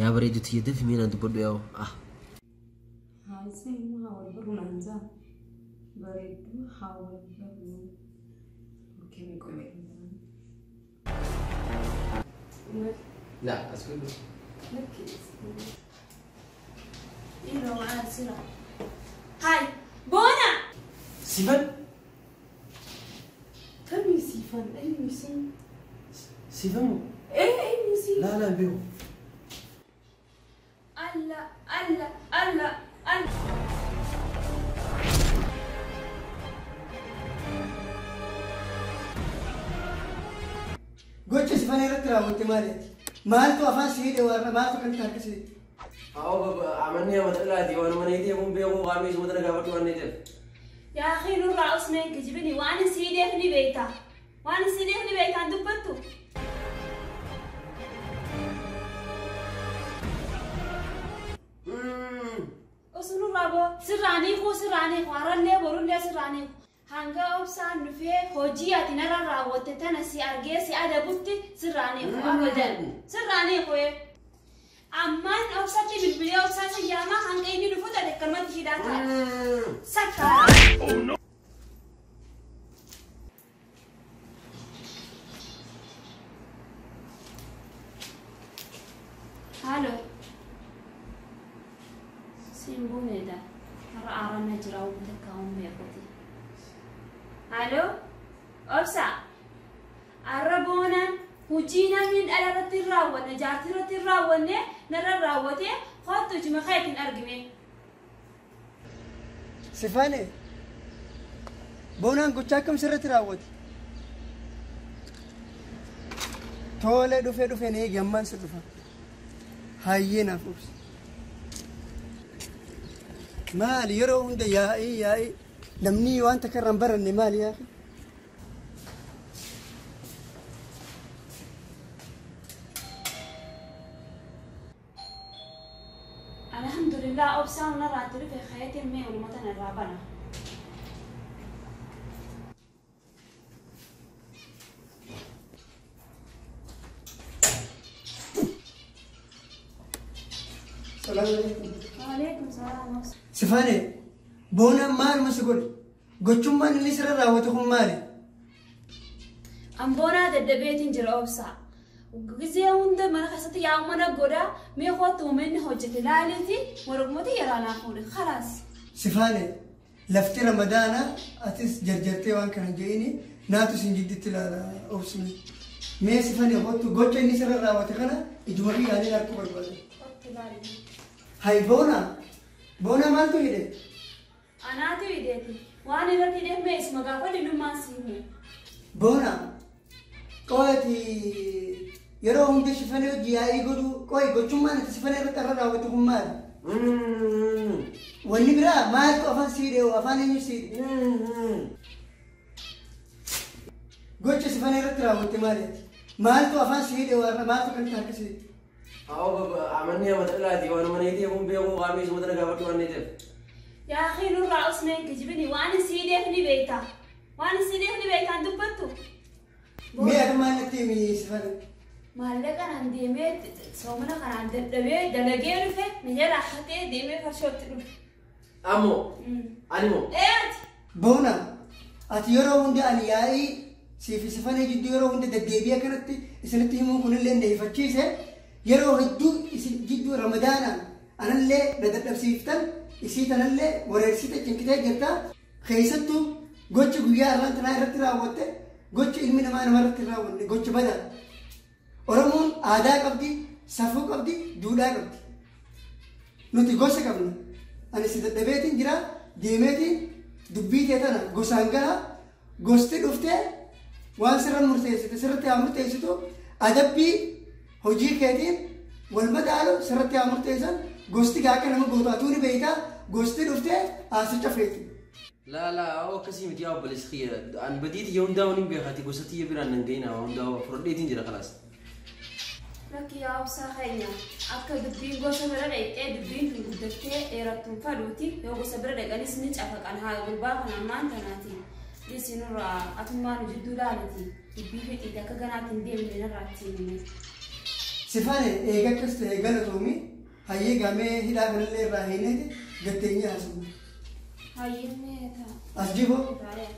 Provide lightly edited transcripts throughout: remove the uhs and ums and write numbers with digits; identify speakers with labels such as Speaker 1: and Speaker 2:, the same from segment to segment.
Speaker 1: Yaa bareedu tiyya dafi mee naan dubbadhu yaa'u. Ah.
Speaker 2: Haasa'e immoo haa wal barru naan jaa. Bareedduu haa wal barru. Okei mee qoy.
Speaker 1: Laa as godhu.
Speaker 3: Dhiiroo maal sira? Hai, Boona!
Speaker 1: Sifan?
Speaker 2: Kamii siifan? Eenyu isin?
Speaker 1: Sifan moo?
Speaker 2: Eenyu isin?
Speaker 1: Laa laa hin beeku.
Speaker 3: Allah, Allah, Allah, Allah.
Speaker 4: Gocha sifan irratti raawwatte maaliiti? Maaltu afaan si hidhe warra maaltu kan harka si hidhe?
Speaker 1: Haa amanni amata dhalaati waan mana hidhee kun beeku qaamni isuma tana gaafadhu waan ta'eef.
Speaker 3: Yaa akhi nurraa usmeen kijibini waan isii ni beekta. Waan isii ni beektaan dubbattu. Osoo nurraa boo sirraanii kuu sirraanii kuu har'allee borullee sirraanii kuu. Hanga obsaan dhufee hojii ati narra raawwatte tana si argee si adabutti sirraanii kuu abadan. Sirraanii kuu. Ammaan obsatti bilbilee obsaa si yaamaa hanga inni dhufu ta'e akkanumatti hidhaa ta'a. Sakkaara. Halo. Siin buuneedha. Har'a aaranna jira uummata akka beekuti. Halo. Obsa. Har'a boonaan hojii namni dhala irratti hin raawwanne jaartii irratti hin raawwanne narra raawwate kottu hojii maqaa ittiin argime.
Speaker 4: Sifane boonaan gochaa akkam sirratti raawwate? Tole dhufe dhufe na eegi ammaan si dhufa. Hayyee naaf obsi. Maali yeroo hunda yaa'ii yaa'ii namni waan takka irra hin baranne maali yaa'ii?
Speaker 3: Alhamdulillah obsaan narraatti dhufe kayeetiin mee uummata narraa bana.
Speaker 4: Salaamu alaikum.
Speaker 3: Waalaikum salaam.
Speaker 4: Sifane boonaan maaluma si godhe? Gochummaan inni sirra raawwate kun maali?
Speaker 3: Amboonaa daddabeetiin jira obsaa. Gisee hunda mana keessatti yaa'u mana godhaa mee kootu uummanni hojjete laaliiti warqoota yeroo naa fuudhe khalaas.
Speaker 4: Sifane lafti ramadaana atis jarjartee waan kana jedhini naatu sin jidditti ilaala obsine. Mee sifane kootu gocha inni sirra raawwate kana ijuma kiyyaanin arguu barbaada.
Speaker 3: Kootu laali.
Speaker 4: Hay boona boona maaltu hidhe?
Speaker 3: Anaatu hidheeti. Waan irratti hidhee mee isuma gaafa dhimmaan siime.
Speaker 4: Boona qo'ati yeroo hunda sifane hojii yaa'ii godhu qo'i gochummaan ati sifane irratti irra raawwate kun maali? Wanni biraa maaltu afaan si hidhe afaan eenyu si hidhe? Gocha sifane irratti raawwatte maaliiti? Maaltu afaan si hidhe warra maaltu kan harka si hidhe?
Speaker 1: Haa amanni amata dhalaati waan mana hidhee kun beeku qaamni isuma tana gaafadhu waan ta'eef.
Speaker 3: Yaa akhi nurraa usmeen kijibini waan isii ni beekta. Waan isii ni beektaan dubbattu.
Speaker 4: Mee ati maal natti himi sifane?
Speaker 3: Maallaqa kanaan deemee soomana kanaan dadhabee dalagee dhufe na hatee deemee farshootti dhufe.
Speaker 1: Ammoo ani moo?
Speaker 3: Ee ati.
Speaker 4: Boona ati yeroo hunda ani yaa'ii siif sifanee jidduu yeroo hunda deddeebi'ee kanatti isinitti himuun kunillee na ifachiise yeroo hedduu isin jidduu ramadaanaan anallee na dadhabsiiftan isii tanallee wareersite cinqitee jirta keessattuu gochi guyyaa irraan tanaa irratti raawwatte gochi ilmi namaa namarratti hin raawwanne gochi badaa. Oromoon aadaa qabdi, safuu qabdi, duudhaa qabdi. Nuti gosa qabna. Ani si dadhabeetiin jira deemeetiin dubbii tee tana gosaan gaha gosti dhuftee waan sirra murteessite sirratti haa murteessitu adabbii hojii keetiin wal madaalu sirratti haa murteessan gosti gaa akka nama gootu atuu ni beektaa gosti dhuftee haasicha feeti.
Speaker 1: Laa laa akkasii miti yaa obboleessi kiyya an badii tiyya hundaa waliin beekaati gosa tiyya biraan nan gahina hundaa fudhadheetiin jira khalaas.
Speaker 3: Lakki yaa obsaa keenya akka dubbiin gosa bira dhaqxee dubbiin tun guddattee dheerattuun fadhuuti yoo gosa bira dhaqanis ni cafaqan haa gurbaa kana ammaan tanaati. Dhiisi nurraa atummaa nu jidduu laaliti dubbii fixiiti akka ganaatti hin deemne narraa ittiin hime.
Speaker 4: Sifane eega akkas ta'e galatoomi Hayyee gaamee hidhaa kanallee irraa hiineeti gatteenyee haasofna.
Speaker 3: Hayyee mee ta'a.
Speaker 4: As jiboo.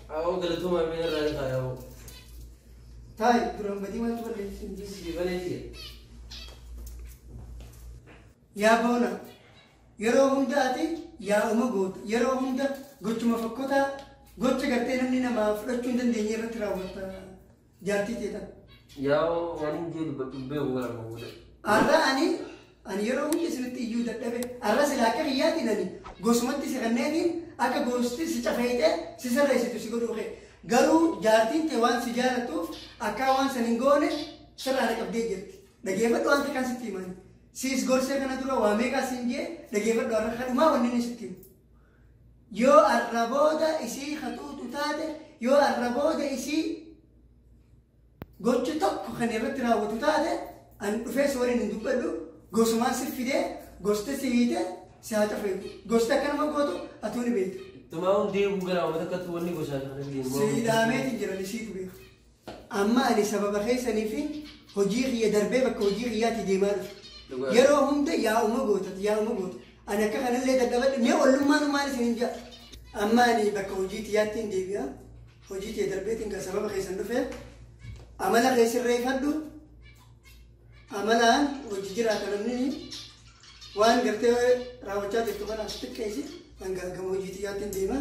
Speaker 1: Awoo galatoomaa mee irraa hiikaa yaa'u.
Speaker 4: Taayi duraan badii maaltu balleessi?
Speaker 1: Sifanee jira.
Speaker 4: Yaa boona yeroo hunda ati yaa'uma goota yeroo hunda gochuma fakkotaa gocha gartee namni namaa fudhachuu hin dandeenye irratti raawwatta jaartii teetan.
Speaker 1: Yaa'u waan hin jedhu beeku gara mahuudha.
Speaker 4: Har'a ani yeroo hunda isinitti iyyuu dadhabe har'a silaa akka kiyyaatiin ani gosumatti si kanneetiin akka gosti si cafeeytee si sirreessitu si godhuu kee garuu jaartiin tee waan si jaalattuuf akka waan san hin goone sirraa na qabdee jirti. Dhageeffadhu waan takkaan sitti himani. Siis gorsee kana dura waa meeqaa siin jee dhageeffadhu har'a kadhumaa wanni inni sitti himu. Yoo har'a booda isii hatuutu taate yoo har'a booda isii gocha tokko kan irratti raawwatu taate ani dhufee si waliin hin dubbadhu gosumaan si fidee gosti si hiite si haa cafeetu gosti akka nama gootu atuu ni beektu.
Speaker 1: Tumaa hundee gara uummata akkatti wanni gosaa kana fideen.
Speaker 4: Si dhaameetiin jiran isiitu beeku. Amma ani sababa keessanii fi hojii kiyya darbee bakka hojii kiyyaatti deemaa dhufe. Yeroo hunda yaa'uma goota yaa'uma goota. Ani akka kanallee dadhabadhe mee ollummaan maal isin hin jaa. Amma ani bakka hojii kiyyaatti hin deebi'a. Hojii kiyya darbeetiin kan sababa keessan dhufe amala keessirreeffadhu. Amalaan hojii jiraata namni waan gartee raawwachaa jirtu kana as xiqqeessi hanga gama hojii kiyyaatti hin deema.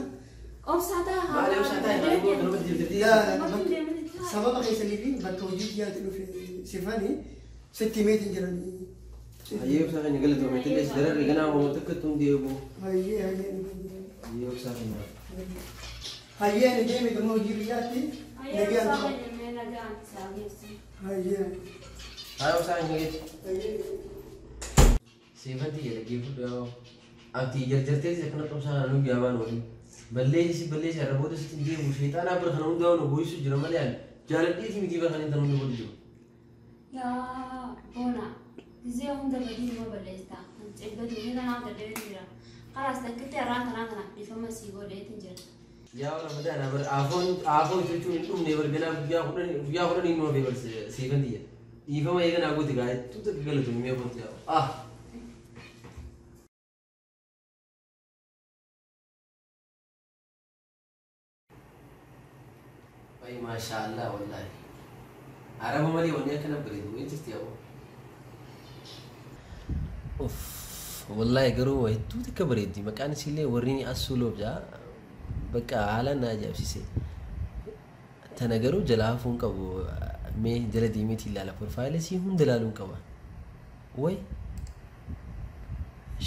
Speaker 3: Obsaa ta'a.
Speaker 1: Maali obsaa ta'a? Maali goota jirti?
Speaker 4: Sababa keessanii fi bakka hojii kiyyaatti dhufe sifanii sitti himeetiin jiranii.
Speaker 1: Hayyee obsaa keenya galatoomee illee dararri ganaa uummata akkatti hundee eegu.
Speaker 4: Hayyee hayyee.
Speaker 1: Hayyee obsaa keenya.
Speaker 4: Hayyee ani deeme gama hojii kiyyaatti
Speaker 3: Hayyee obsaa keenya mee nagaan isaa geessu.
Speaker 4: Hayyee.
Speaker 1: Hayyee obsaa keenya geessu.
Speaker 4: Hayyee.
Speaker 1: Seefanti jedha geeffadhu ati jarjartee akkana obsaa kana nu yaabaan waliin. Balleessi balleessi har'a booda sitti hin deemu sheexaanaa bira kana hundaa nu boo'isu jira malee ani jaaladheetii miti bara kana hin ta'u nu godhu jiru.
Speaker 3: Yaa boona gisee hunda badii numa balleessita. Cibbatu ni kanaa dadhabee jira. Karaas takkitti har'aan kanaa kana dhiifama sii godheetiin jira.
Speaker 1: Yaa Ramadaan bar aafoon jechuun hin dhumne bar ganaa guyyaa kudhan hin nuuf bar seefanti jedha. Dhiifama eeganaa gooti gaa tuuta galatu mee kooti yaa. Ah. Ay maashaallah wallahi. Araba malee wanni akkana bareedu hin jirti yaa. Uff wallahi garuu hedduu takka bareeddi maqaan isiillee warri asuu loobjaa bakka haalaan na ajaa'ibsiise. Tana garuu jala hafuu hin qabu mee jala deemeetii ilaala profaayila isii hunda ilaaluu hin qaba. Way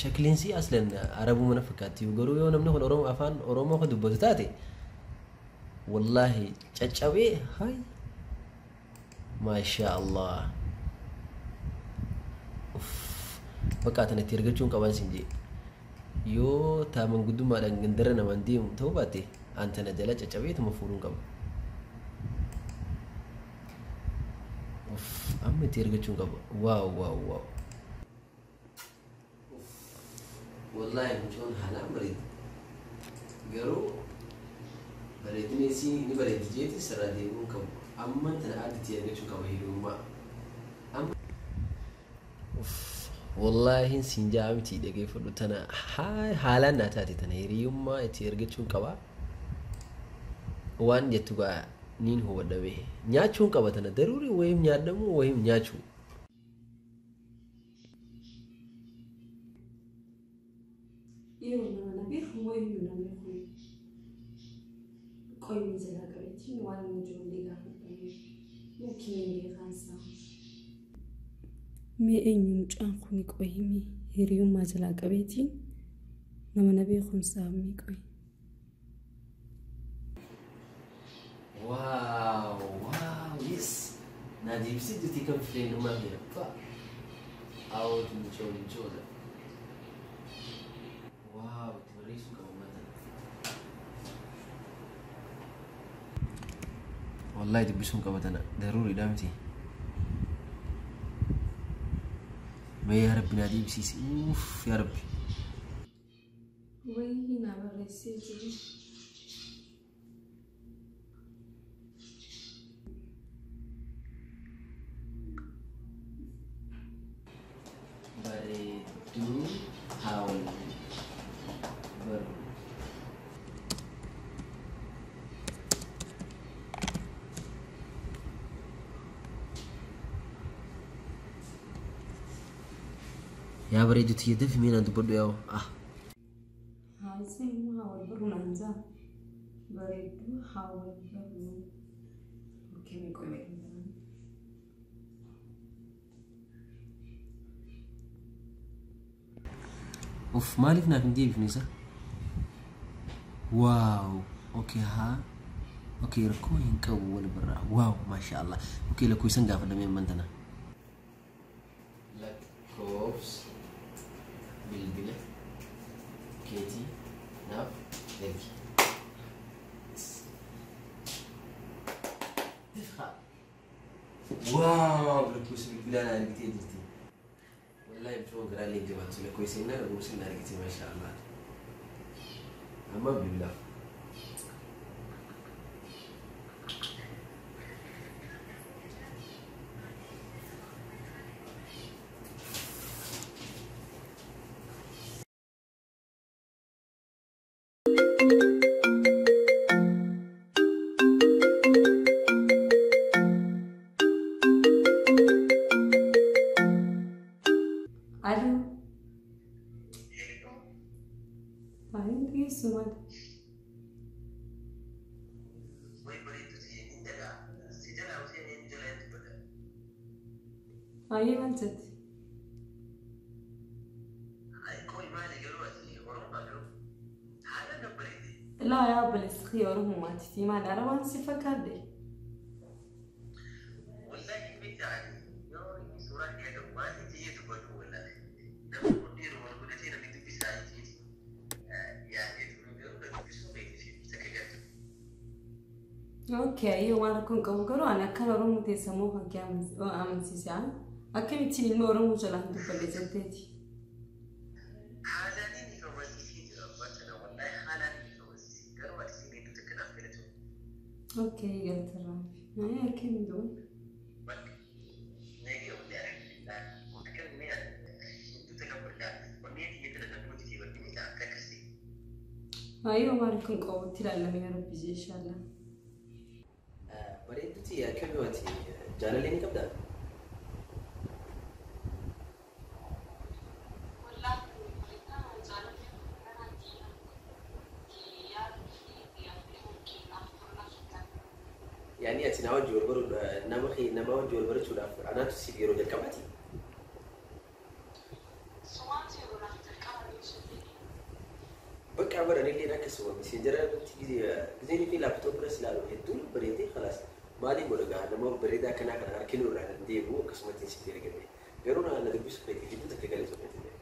Speaker 1: shakliin sii aslan arabuu mana fakkaatti garuu yoo namni kun Oromoo afaan Oromoo kan dubbatu taate wallahi caccabee hay maashaa Allah. Uff bakka tanatti ergachuun qaban siin jee yoo taaman guddummaadhaan gandara namaan deemu ta'uu baatte an tana jala caccabeetuma fuudhuun qaba. Uff amma itti ergachuun qaba. Waaw waaw waaw. Wallahi mucaan haalaan bareedi. Garuu bareedina isii ni bareeddi jeeti sirraa deemuun qabu. Amma tana addatti ergachuun qaba hiriyummaa. Wallahi siin jaa miti dhageeffadhu tana haalaan naa taate tana hiriyummaa itti ergachuun qaba. Waan jettu gaa niin hubadhame nyaachuun qaba tana daruuri wayim nyaadhamu wayim nyaachuu.
Speaker 2: Yeroo nama na beeku wayim nama beeku qoyni jalaa qabeetiin waan inni ijoollee gaafadhame yookiin hin beekaansaa. Mee eenyu mucaan kun qoyimi hiriyummaa jalaa qabeetiin nama na beekumsaa mee qoyi.
Speaker 1: Waaw waaw yes naa deebisee jirti kan fileenummaa fi Awwatu mucoo mucoodha. Waaw itti barreessuun qaba maata. Wallahi dubbisuun qaba tana daruuriidha miti. Mee yaa Rabbi naa deebisiisi. Uff yaa Rabbi.
Speaker 2: Wayii naa barreessee jiru.
Speaker 1: Bareedduu haa wal barru. Yaa bareedduu tiyya dafi mee naan dubbadhu yaa'u. Ah.
Speaker 2: Haasa'e haa wal barru naan jaa. Bareedduu haa wal barru. Okay, mee qoy mee.
Speaker 1: Uff, maaliif naaf hin deebifne isa? Waaw, okay haa. Okay, rakkoo hin qabu wal birraa. Waaw, maasha Allah. Okay, lakkoofsan gaafadhamee amman tana. Lakkoofsa bilbila keetii naaf ergi. Waaw, lakkoofsa bilbilaa na argitee jirti. Wallahi bituma garaallee hin jabaatu lakkoofsa innaa lakkoofsa na argite maasha Allah. Amma bilbilaaf.
Speaker 2: Aloo. Baay'een dhiyeessu maali? Baay'ee maal jette? Laa yaa obboleessi kiyya Oromoo maal arabaan si fakkaadde? Okay, ayyoo waan rakkoon qabu garuu ani akkan Oromoo teessamuu kan kee amansiise akkamittiin ilma Oromoo jalaan dubbadhe jetteeti. Okay, galtarraa. Naayii akkamiin du'u? Ayyoo waan rakkoon qabutti ilaalame yaa Rabbi jee inshallah.
Speaker 1: Bareedduu tiyya akkamii waati jaalallee ni qabdaa? Yaani ati na wajji wal baruu nama nama wajji wal barachuudhaaf anaatu siif yeroo jalqabaati. Bakka baranillee akkasuma messenjera irratti gizeen fi laaptoop irras ilaalu hedduun bareedee khalaas maaliin godha gaa nama bareedaa akkanaa kana harkinuu irraa hin deebi'u akkasumatti sitti ergame garuu na dubbisu feeti hedduu takka galee soofete.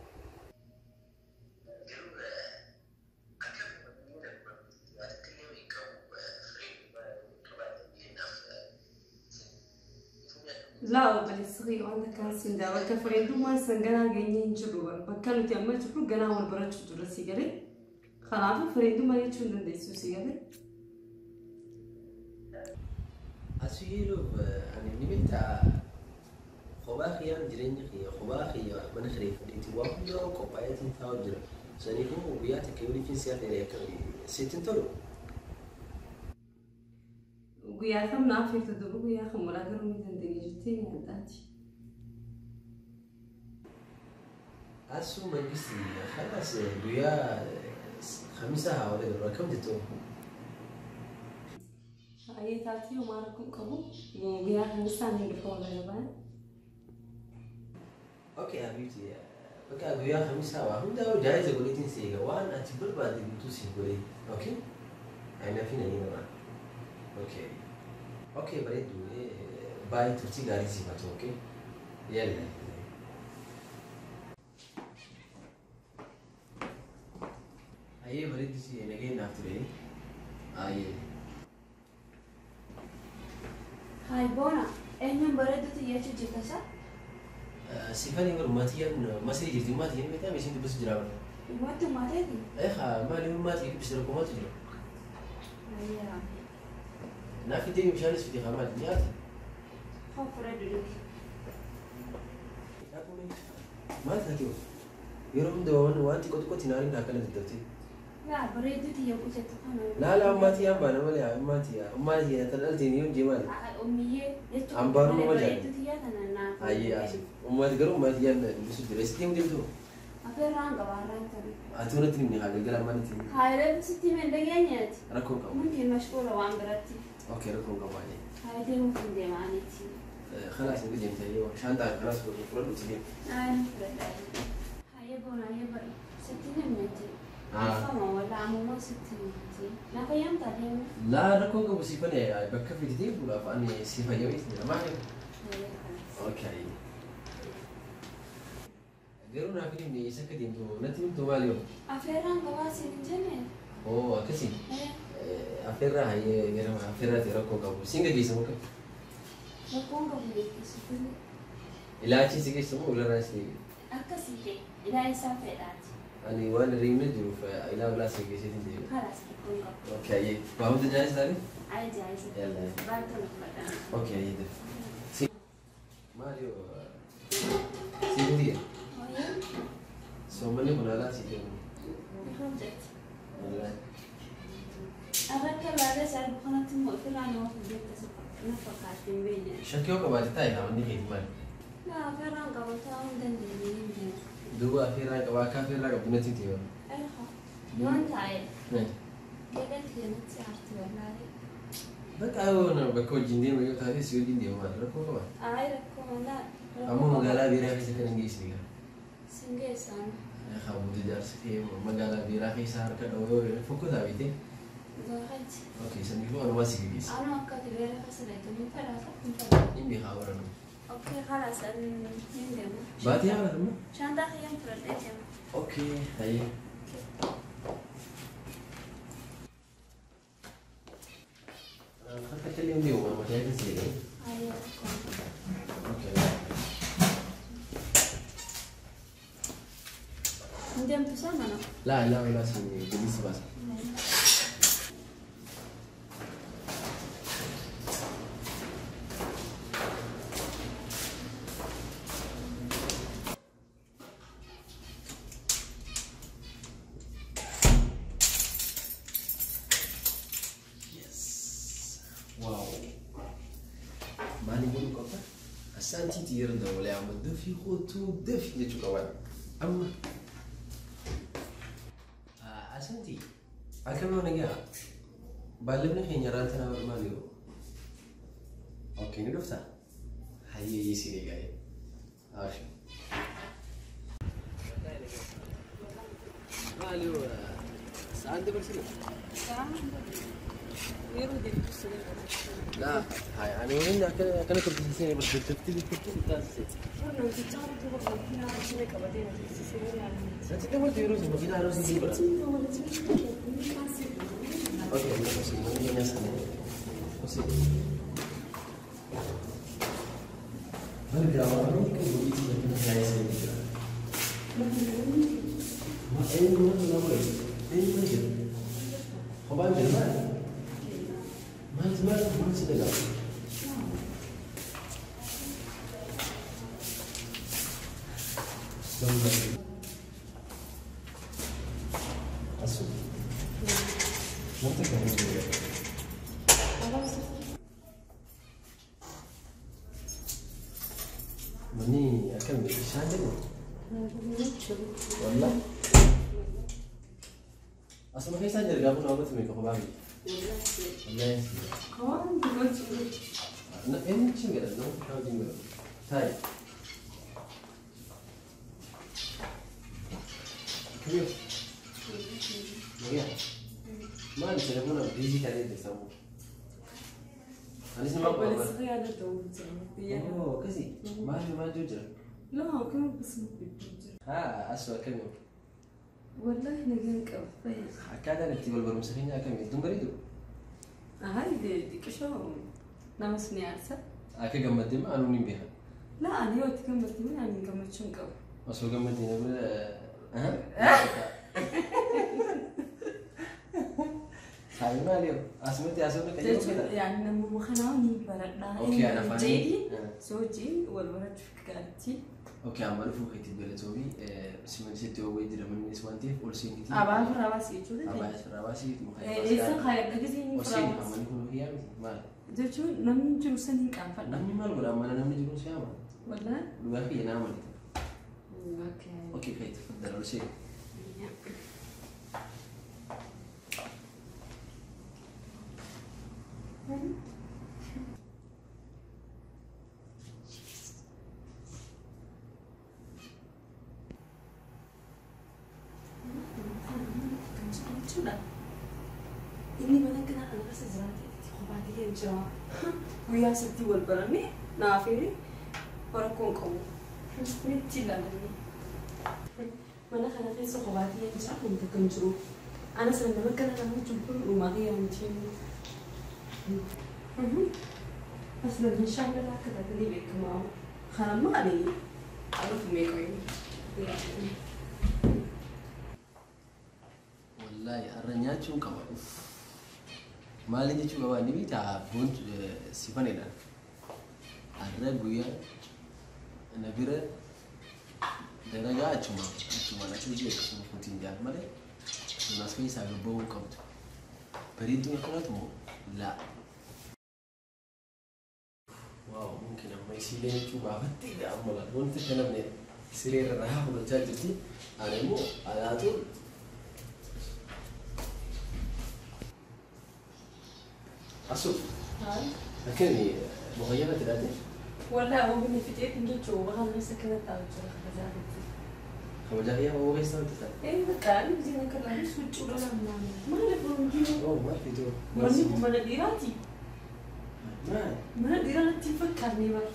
Speaker 2: Laa obboleessi kiyya wanta kaasiin daa bakka fireendummaan san ganaa geenyee hin jirru bakka nuti amma jirru ganaa wal barachuu jirra si galee. Kanaafuu fireendummaa jechuu hin dandeessu si galee.
Speaker 1: Asii ani ni beektaa kophaa kiyyaan jireenya kiyya kophaa kiyya mana kireeffadheeti waa hundaa qophaa'eetiin taa'u jira. Saniifuu guyyaa takka yoo lifiin si'a feere akka sitti hin tolu.
Speaker 2: Guyyaa kam naaf feetu duuba guyyaa kam walaa garuu ni dandeenya jettee ni addaati.
Speaker 1: Asuu mangisti khalas guyyaa khamisa haa wal irraa kam jettu?
Speaker 2: Ayyee taatee homaa rakkoon qabu guyyaa khamisaan hin dhufa wal gabaa.
Speaker 1: Okay habibti bakka guyyaa khamisaa waa hundaa jaayiza godheetiin si eega waan ati barbaadde guutuu siif godhee okay? Ani naaf hin ani nama. Okay. Okay bareedduu baay'ee turtii gaarii siif haa ta'u okay? Yalla. Ayyee bareedduu si nageen naaf ture. Ayyee.
Speaker 3: Hayi boona eenyuun bareedduu tiyya jechuu jirta sa?
Speaker 1: Sifanii bar maatiyyaan masrii jirti maatiyyaan beektaa isiin dubbisu jira bara.
Speaker 3: Wanti maateeti?
Speaker 1: Eegaa maali maatii dubbisu rakkoo maaltu jira?
Speaker 3: Ayyaa.
Speaker 1: Naaf iddoo bishaanis fide haa maali nyaata?
Speaker 3: Hoo fudhadhu dhugi.
Speaker 1: Maal taatee? Yeroo hunda waan xiqqoo xiqqootti naariin akkana daddabtee.
Speaker 3: Laa bareedduu tiyya qusattu kana.
Speaker 1: Laa laa ammaa tiyyaan baana malee ammaa tiyyaa ammaa tiyyaa tan dhalteen yoo jeemaali.
Speaker 3: Ummiyyee jechuun
Speaker 1: Ambaaruu nama jaalladha.
Speaker 3: bareedduu tiyyaa tana naaf.
Speaker 1: Ayyee asif. Ummaati garuu ummaati yaan dubbisuu jira. Sitti himuu deemtu?
Speaker 3: Afeerraan qabaarraan tana.
Speaker 1: Ati wanti himni haa galgala ammaa natti himi.
Speaker 3: Haayiree sitti himee dhageenyaati.
Speaker 1: Rakkoon qabu.
Speaker 3: Mumkin mashquula waan biratti.
Speaker 1: Okay rakkoon qabu ayyee.
Speaker 3: Haayidee mumkin deemaaniiti.
Speaker 1: خلاص نجي انت ايوه شنطة خلاص فرد وتجي.
Speaker 3: أنا فرد. هاي بونا هاي بر 60 منتي. فما ولا عموما 60 منتي. لا فيام تعليم.
Speaker 1: لا ركون قبل سيفني بكفي تديب ولا فأني سيفا يويت ما عليك. اوكي. غيرونا في ني سكتين تو نتيم تو ماليو.
Speaker 3: أفيران قواسي من جنة.
Speaker 1: أوه كسي. أفيرا هي غير ما أفيرا تركون قبل سينجا جيسمك.
Speaker 3: Rakkoon qabu jechuudha.
Speaker 1: Ilaalchi si keessa moo ularraa si?
Speaker 3: Akkasii ilaa isaa fedhaati.
Speaker 1: Ani waan riimne jiruuf ilaa ulaa si keessatti hin deemu.
Speaker 3: Kalaas rakkoon qabu.
Speaker 1: Okay ayyee. Waa hunda jaayis taate?
Speaker 3: Ayi jaayis.
Speaker 1: Yalla.
Speaker 3: Baay'ee tola fudhadhaa.
Speaker 1: Okay ayyee daf. Si. Maal yoo si guddiya? Soommanni kun alaa si deemu.
Speaker 3: Hojjetti.
Speaker 1: Wallaahi.
Speaker 3: Arrakka ilaalee sarbu kanatti immoo ofirraa nama hojjetta na fakkaatti hin beekne.
Speaker 1: Shakkii yoo qabaate taa'e namoonni keeti maali?
Speaker 3: Laa afeerraan qaba ta'uu hin dandeenye hin beeku.
Speaker 1: Duuba afeerraa qaba akka afeerraa qabdu natti himte yoo.
Speaker 3: Erha. Yoon taa'e. Galatti kanatti aarti wallaahi.
Speaker 1: Bakka yoo bakka wajjin deemu yoo taate si wajjin deemu maali rakkoo qaba?
Speaker 3: Ayi rakkoo malaa.
Speaker 1: Ammoo magaalaa biiraa keessa kan hin geessine gaa.
Speaker 3: Sin geessaan.
Speaker 1: Kabuuti jaarsi kee magaalaa biiraa keessa harka dhawoo fokkotaa beekte.
Speaker 3: Gaafatti.
Speaker 1: Okay saniifuu anumaa si geessa.
Speaker 3: Anuu akka ati beera keessa dheetu hin fedhaasa hin fedha.
Speaker 1: Hin beekaa warra.
Speaker 3: Okay خلاص hin deemu.
Speaker 1: Baatee haala immoo?
Speaker 3: Shaantaa kiyyaan fudhadhee deema.
Speaker 1: Okay hayyee. Harka illee hin deemu mataa keessa jedhee.
Speaker 3: Hayyee rakkoo.
Speaker 1: Okay.
Speaker 3: Hin deemtu isaa mana?
Speaker 1: Laa ilaa ilaa si gadi baasa. Wow. Maali godhuu qabda? Asaantiitti yeroo dabalee amma dafii kootuu dafii jechuu qaban. Amma. Asantii akkam yoo nagaa baallabni keenya raanta nama maali yoo? Okay ni dhuftaa? Hayyee yeesii eegaa. Ashi. Maali yoo sa'aan dabarsine?
Speaker 2: Yeroo deemtu siree.
Speaker 1: لا هاي أنا وين أكل كنت تسيني بس تبتدي تبتدي تاسي.
Speaker 2: Namticha hojii bakka ishee qabatee na tursiisee
Speaker 1: أنت تقول تيروز مدينة روز دي بقى. أوكي بس مدينة سنة. بس. هل جوابي كان بيجي لكن هاي سنة. ما أي ما لا وين أي ما جد. خبان جمال. ما ما ما سنة. Asu. Wanta kan jiru. Mani akkam bishaan jedhu? Wallah. Asuma keessaan jira gaafa nama meeqa kophaa miti. Wallahi.
Speaker 2: Waan gochuu.
Speaker 1: Na eenyu cin gadha nama kaa wajjin godha. Taayi. Kamiif? Nagaa. Maali telefoona biizii taatee jirta sammuu? Anis nama qaba.
Speaker 2: Obboleessi yaada ta'uu jira.
Speaker 1: Oo akkasii. Maali maal jiru jira?
Speaker 2: Laa akkam akkasuma bidduu jira.
Speaker 1: Haa asu akkamiin?
Speaker 2: Wallahi nagaan qaba.
Speaker 1: Akkaataan itti wal barumsa keenya akkamiin? Hedduun bareedu?
Speaker 2: Ahaa xiqqishoo namas ni aarsa.
Speaker 1: Akka gammaddee ma anuun hin beekan.
Speaker 2: Laa ani yoo itti gammadde ani gammachuu hin qabu.
Speaker 1: Osoo gammaddee nama Sabi maali yoo? Asumatti asumatti kan jedhu
Speaker 2: Jechuun yaani namuma kanaa ni baradhaa.
Speaker 1: Okay ana afaanii.
Speaker 2: Si wajjin wal barachuuf gaariitti.
Speaker 1: Okay, amma dhufuu keetiif galatoomii simanisitti oowwee jira mannis waan ta'eef ol seenitii.
Speaker 2: Abaa firraa baasii jechuudha.
Speaker 1: Abaa firraa baasii muka
Speaker 2: Eessa kaayadha gisee
Speaker 1: Ol seeni
Speaker 2: firraa baasii.
Speaker 1: manni kun hiyyaa miti maal?
Speaker 2: Jechuun namni jiru san hin qaanfadha.
Speaker 1: Namni maal godha mana namni jiru si ama.
Speaker 2: Wallaan.
Speaker 1: Dhugaa kiyya naa malita.
Speaker 2: Okay.
Speaker 1: Okay, kai tafaddal ol seeni.
Speaker 2: Inni mana kanaa kana keessa jiraatee kophaa ta'ee jira. Guyyaa satti wal baranne naafee rakkoon qabu. Nitti ilaalamne. Mana kana keessa kophaa ta'ee jira wanta kan jiru. Ana sana nama kana nama wajjin dhumaa ta'ee miti. Asla meeshaan galaa akka taate ni beekama. Kana maali? Alufu meeqa inni?
Speaker 1: Wallahi har'a nyaachuun qaba. Maaliin jechuu qaba ni beektaa boontu sifanidha. Har'a guyyaa na bira dalagaa achuma achumaan akka hojii akkasuma fuutiin jaan malee sunas keessaa gabbahuu hin qabdu. Bareedduun akkanaatu moo laa. Waaw mumkin amma isiilee jechuu baafattee amma laal wanti akka namni siree irra rahaa fudhachaa jirti. Ani immoo alaatu Asuf. Akkami mukayyama tidhaate?
Speaker 2: Wallahi obni fixeetiin jechuun waan keessa kana taa'u jira kabajaa miti.
Speaker 1: Kabajaa kiyyaa oboo keessa hojjetan?
Speaker 2: Ee bakka inni biyya kana laanis huccuu dhala maali boonjii?
Speaker 1: Oo maal fidoo?
Speaker 2: Manni kun mana dhiiraati.
Speaker 1: Maal?
Speaker 2: Mana dhiiraa natti hin fakkaanne bara.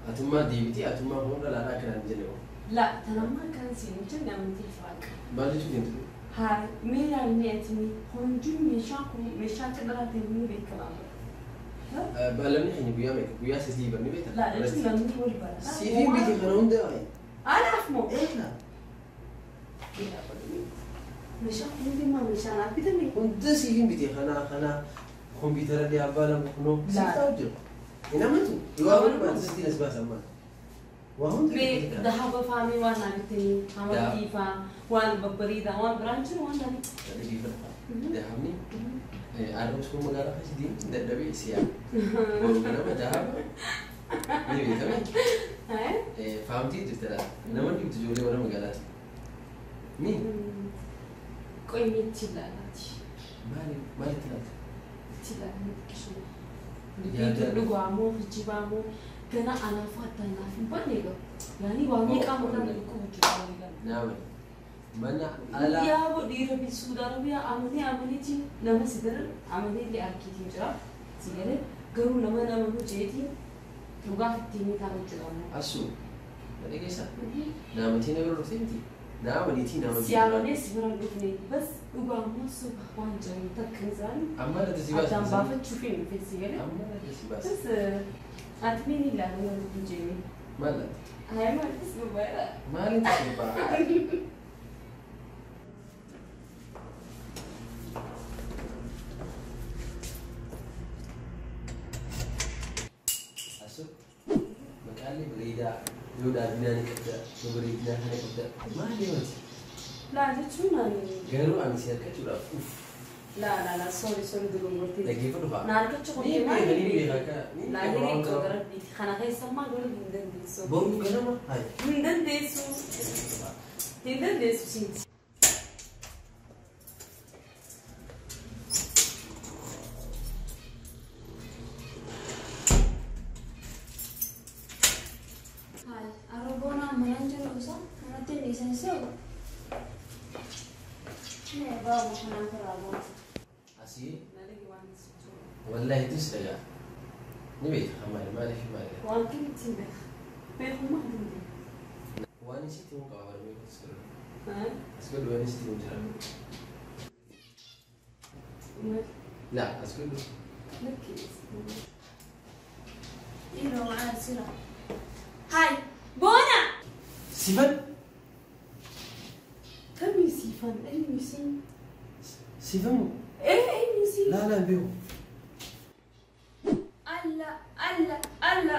Speaker 1: Atummaa deebitee atummaa kun dhalaadhaa akkanaan hin jenne moo?
Speaker 2: La tanammaa akkaan siin hin jenne amantii waaqa.
Speaker 1: Maal jechuu deemtu?
Speaker 2: Haa mee ilaalmee ati hunduu meeshaa kun meeshaa akka dhalaa ta'e ni beekama.
Speaker 1: Baalamni keenya guyyaa meeqa? Guyyaa sadii barni beektaa?
Speaker 2: La jechuun namni wal bara.
Speaker 1: Siifiin biti kana hunda wayi.
Speaker 2: Anaaf moo?
Speaker 1: Eega.
Speaker 2: Meeshaa kun hundi maa meeshaa naaf bitame?
Speaker 1: Hunda siifiin biti kana kana kompiitara illee abbaa lama kunoo siif ta'u jiru. Hin amantu. Yoo amanu baate sitti as baasa ammaa. Waa hunda
Speaker 2: Mee dahaba faamii waan naa bitanii amartii faa waan babbareedaa waan biraan jiru waan naa bitanii.
Speaker 1: Dhaggeeffadha. Dahabni arrabsuu magaalaa keessa deemtu dadhabee si'a. Boru ganama dahaba ni beekame. Faamtii jirta laata. Nama dhibtu ijoollee warra magaalaati. Ni
Speaker 2: Qoyni itti ilaalaati.
Speaker 1: maali maalitti laata?
Speaker 2: Itti ilaalanii xiqqishuu. Dubbii dhugaa moo kijibaa moo gana anaafuu addaan naaf hin banne egaa. Yaani waa meeqaa mataa na dhukkubu jira walii gala.
Speaker 1: Naama mana alaa
Speaker 2: Yaa dhiira bi Suudi Arabiyaa amanee amaneetiin nama si daran amanee illee arkiitiin jira. Si galee garuu nama nama jeetiin dhugaaf ittiin taa'u jira.
Speaker 1: Asu na dhageessaa? Naamatii na bira dhuftee miti? Naamaniitii nama
Speaker 2: Si amanee si bira hin dhufne bas dhugaa immoo soba waan jiran takka isaan
Speaker 1: Amma irratti si baasa.
Speaker 2: addaan baafachuuf hin dhufe si galee.
Speaker 1: Amma irratti si baasa.
Speaker 2: Bas ati mee ni ilaalu yeroo hin jeeme.
Speaker 1: Maal laata?
Speaker 2: Haa maalis babaadha.
Speaker 1: Maalitti si ba'a? Asu maqaan bareedaa yoo daadinaa ni qabda yoo bareedinaa kana qabda maali yooti?
Speaker 2: Laa jechuun ani
Speaker 1: Garuu ani si harkachuudhaaf uff
Speaker 2: laa laa laa sorry sorry dogongortee.
Speaker 1: dhaggeeffadhu fa'a.
Speaker 2: Na harkachuu
Speaker 1: Ni
Speaker 2: qophii
Speaker 1: beeka ni beeka akka ni
Speaker 2: Laa
Speaker 1: beeka
Speaker 2: ni
Speaker 1: waan
Speaker 2: beeku
Speaker 1: qaba.
Speaker 2: gara biiti. Kana keessa ammaa garuu hin dandeessu.
Speaker 1: Boruu ganama hayi.
Speaker 2: Hin dandeessu. Hin dandeessu siinti.
Speaker 3: Hayi, arroboon mana jiru isa manatti hin dhiisan se'u. Mee baaba kanaan karaa boona.
Speaker 1: Asii wallahi dus dhagaa. Ni beeka maali maaliif maali.
Speaker 2: Waan kamitti hin beeku. Beekummaa hin beeku.
Speaker 1: Waan isitti himu qaba barmee as godhu. As godhu waan isitti himu jira. Laa as godhu.
Speaker 3: Dhiiroo maal sira. Hayi, boona!
Speaker 1: Sifan
Speaker 2: Kamii siifan eenyu siin?
Speaker 1: sifan
Speaker 2: Ee eenyu siin?
Speaker 1: laa laa hin beeku.
Speaker 3: Alla, alla, alla.